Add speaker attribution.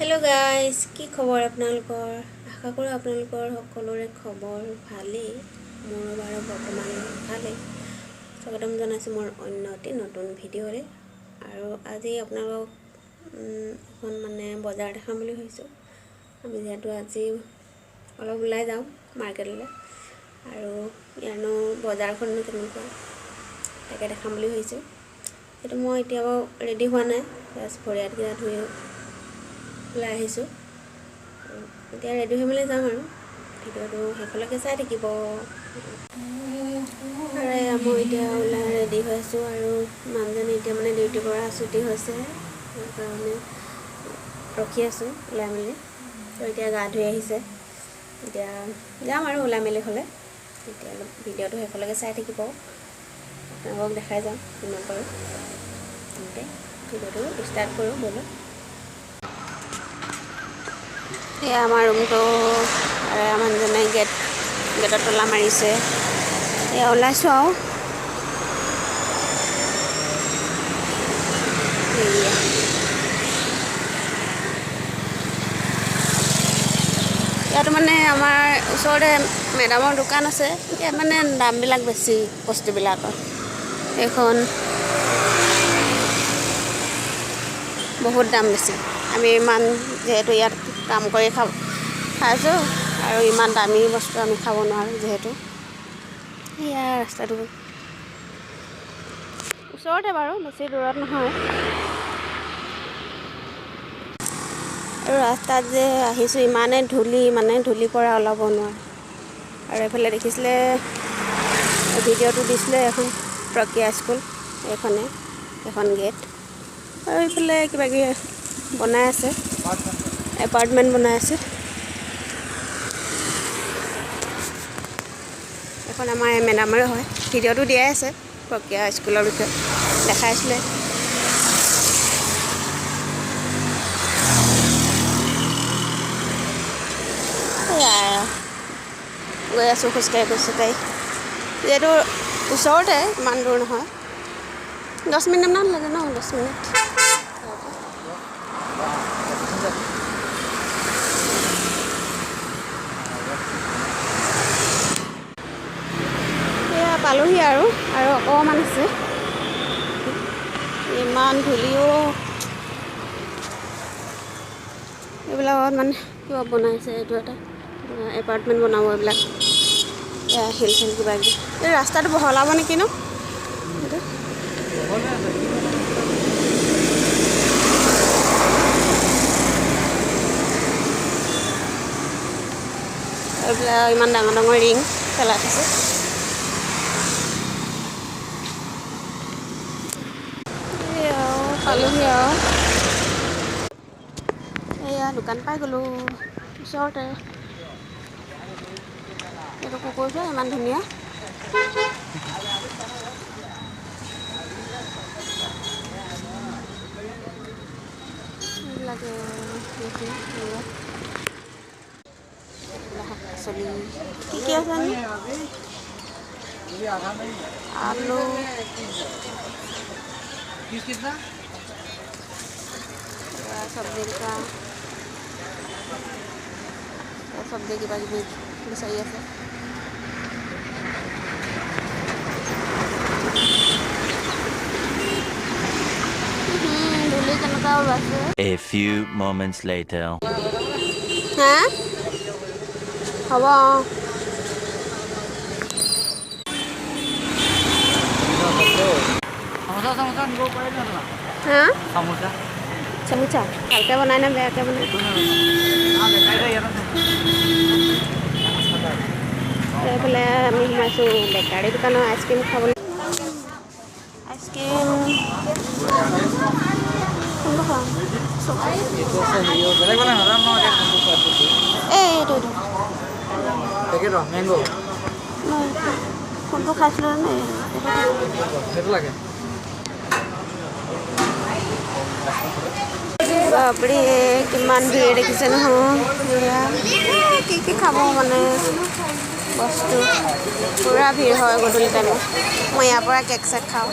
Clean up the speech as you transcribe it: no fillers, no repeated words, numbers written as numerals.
Speaker 1: Hello' guys, কি খবৰ আপোনালোকৰ? আশা কৰোঁ আপোনালোকৰ সকলোৰে খবৰ ভালেই। মোৰো বাৰু বৰ্তমান ভালেই। স্বাগতম জনাইছোঁ মোৰ অন্য এটি নতুন ভিডিঅ'ৰে। আৰু আজি আপোনালোকক এখন মানে বজাৰ দেখাম বুলি ভাবিছোঁ। আমি যিহেতু আজি অলপ ওলাই যাওঁ মাৰ্কেটলৈ, আৰু ইয়াৰনো বজাৰখননো কেনেকুৱা তাকে দেখাম বুলি ভাবিছোঁ। সেইটো মই এতিয়া বাৰু ৰেডি হোৱা নাই, জাষ্ট ভৰি হাতকেইটা ধুই ওলাই আহিছোঁ। এতিয়া ৰেডি হৈ মেলি যাম আৰু ভিডিঅ'টো শেষলৈকে চাই থাকিব। আৰু মই এতিয়া ওলাই ৰেডি হৈ আছোঁ। আৰু মানুহজনী এতিয়া মানে ডিউটিৰ পৰা ছুটি হৈছে, সেইকাৰণে ৰখি আছোঁ ওলাই মেলি। তো এতিয়া গা ধুই আহিছে, এতিয়া যাম আৰু ওলাই মেলি হ'লে। এতিয়া অলপ ভিডিঅ'টো শেষলৈকে চাই থাকিব, আপোনালোকক দেখাই যাম যিমান পাৰোঁ। তেন্তে ভিডিঅ'টো ষ্টাৰ্ট কৰোঁ ব'লক। এয়া আমাৰ ৰুমটো, আৰু মানুহজনে গেটত তলা মাৰিছে। এয়া ওলাইছোঁ আৰু। ইয়াত মানে আমাৰ ওচৰতে মেডামৰ দোকান আছে। ইয়াত মানে দামবিলাক বেছি বস্তুবিলাকৰ। এইখন বহুত দাম বেছি। আমি ইমান যিহেতু ইয়াত কাম কৰি খাইছোঁ, আৰু ইমান দামী বস্তু আমি খাব নোৱাৰোঁ যিহেতু। এয়া ৰাস্তাটো ওচৰতে বাৰু, বেছি দূৰত নহয়। আৰু ৰাস্তাত যে আহিছোঁ ইমানে ধূলি, মানে ধূলিৰ পৰা ওলাব নোৱাৰে। আৰু এইফালে দেখিছিলে ভিডিঅ'টো দিছিলে, এখন প্ৰক্ৰিয়া স্কুল, এইখনে এখন গেট। আৰু এইফালে কিবা কিবি বনাই আছে, এপাৰ্টমেণ্ট বনাই আছে। এখন আমাৰ মেডামৰে হয়, ভিডিঅ'টো দিয়াই আছে প্ৰক্ৰিয়া স্কুলৰ বিষয়ে দেখাইছিলে। গৈ আছোঁ খোজকাঢ়ি খোজকাঢ়ি, যিহেতু ওচৰতে, ইমান দূৰ নহয়, 10 মিনিটমান লাগে ন, 10 মিনিট। এয়া পালোহি আৰু, আৰু অকণমান আছে। ইমান ধূলিও, এইবিলাকত মানে কিবা বনাইছে, এইটো এটা এপাৰ্টমেণ্ট বনাব এইবিলাক। এয়া শিল চিল কিবা কিবি। এই ৰাস্তাটো বহলাব নেকি ন? এইটো এইবিলাক ইমান ডাঙৰ ডাঙৰ ৰিং পেলাই থৈছে। পালোহি আৰু। এয়া দোকান পাই গ'লোঁ ওচৰতে। এইটো কুকুৰটো ইমান ধুনীয়া। এইবিলাকে শাক পাচলি কি কি আছে? আলু, চব্জি দোকান, চব্জি কিবা কিবি বিচাৰি আছে। ধূলি কেনেকুৱা ওলাইছে।
Speaker 2: A few moments later.
Speaker 1: হা হ'ব। হা চামোচা ভালকৈ বনাই নে বেয়াকৈ বনাই? এইফালে আমি সোমাইছোঁ বেকাৰী দোকানৰ আইচক্ৰীম খাবলৈ। আইচক্ৰীম কোনটো খাম? এই এইটো এইটো কোনটো খাইছিলোঁ নে? বাপৰে, কিমান ভিৰ দেখিছে নহয়। কি কি খাব মানে বস্তু, পূৰা ভিৰ হয় গধূলি টাইমত। মই ইয়াৰ পৰা কেক চেক খাওঁ।